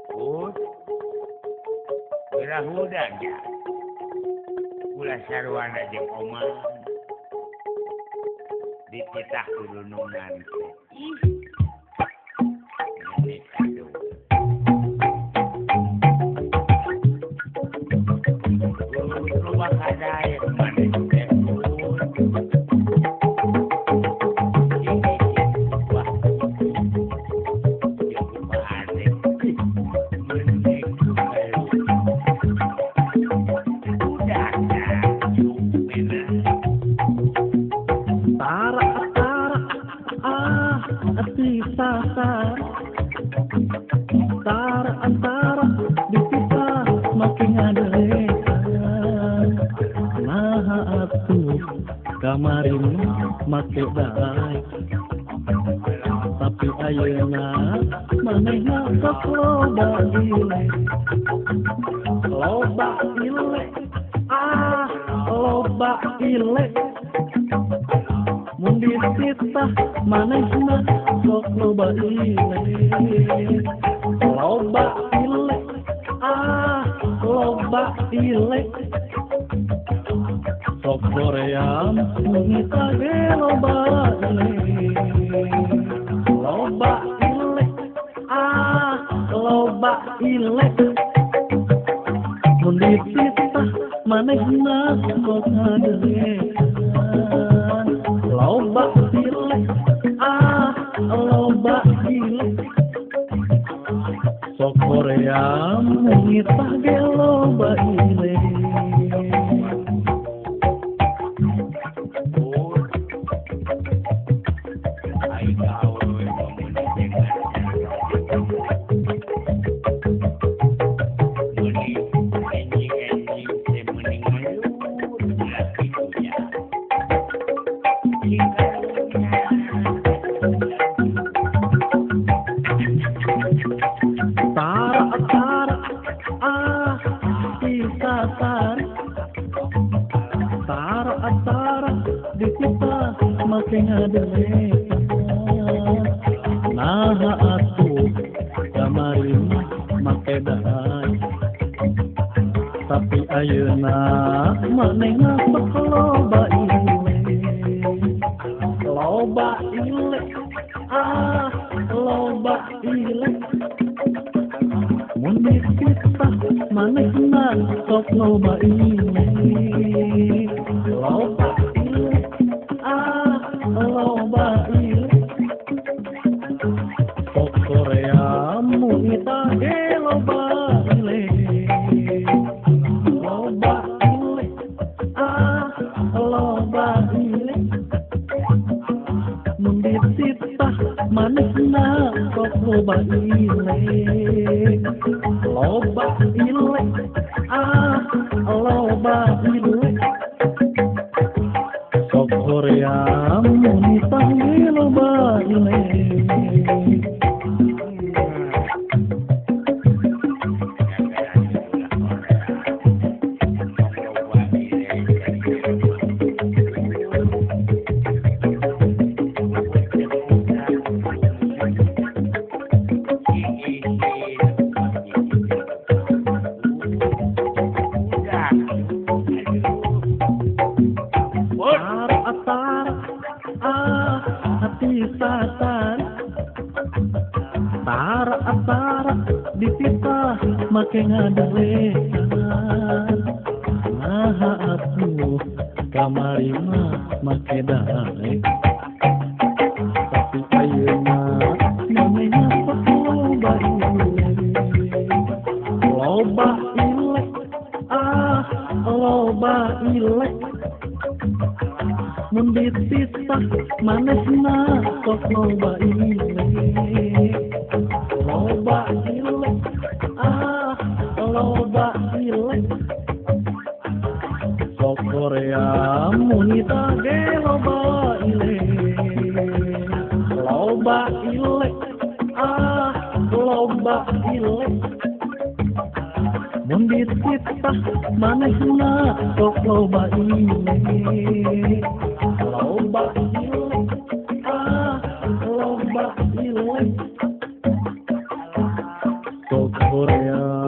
Put geura hudang ya. Ulah sarwana jeung oman. Dititah dunungan teh. Ih. Ini aduh. Loba kadaek maneh teh. Antara dipisah makin ngadehekan. Naha atuh kamari make daek, tapi ayeuna manehna sok loba ile. Loba ile, ah loba ile. Mun dititah manehna sok loba ile. Loba ile, ah loba ile. Sok hoream mungita ge loba ile. Loba ile, ah loba ile. Mun dititah manehna sok ngadehekan. Loba ile, ah loba ile. Sok hoream mungitah ge loba ile. Tara dititah make ngadehekan. Naha atuh kamari make daek, tapi ayeuna manehna sok loba ile. Loba ile, ah loba ile. Mun dititah manehna sok loba ile. Loba ile, ah loba ile. Sok hoream mungita ge loba ile. Loba ile, ah loba ile. Mun dititah manehna sok loba ile. Loba ile, ah loba ile. Sok hoream mungitah ge loba ile. Tara dititah make ngadehekan. Naha atuh kamari mah make daek, tapi ayeuna manehna sok loba ile. Loba ile, ah loba ile. Mun dititah manehna sok loba ile. Loba ile, ah loba ile. Sok hoream mungita ge loba ile. Loba ile, ah loba ile. Mun dititah manehna sok loba ile. Loba ile, ah loba ile. Tot horea.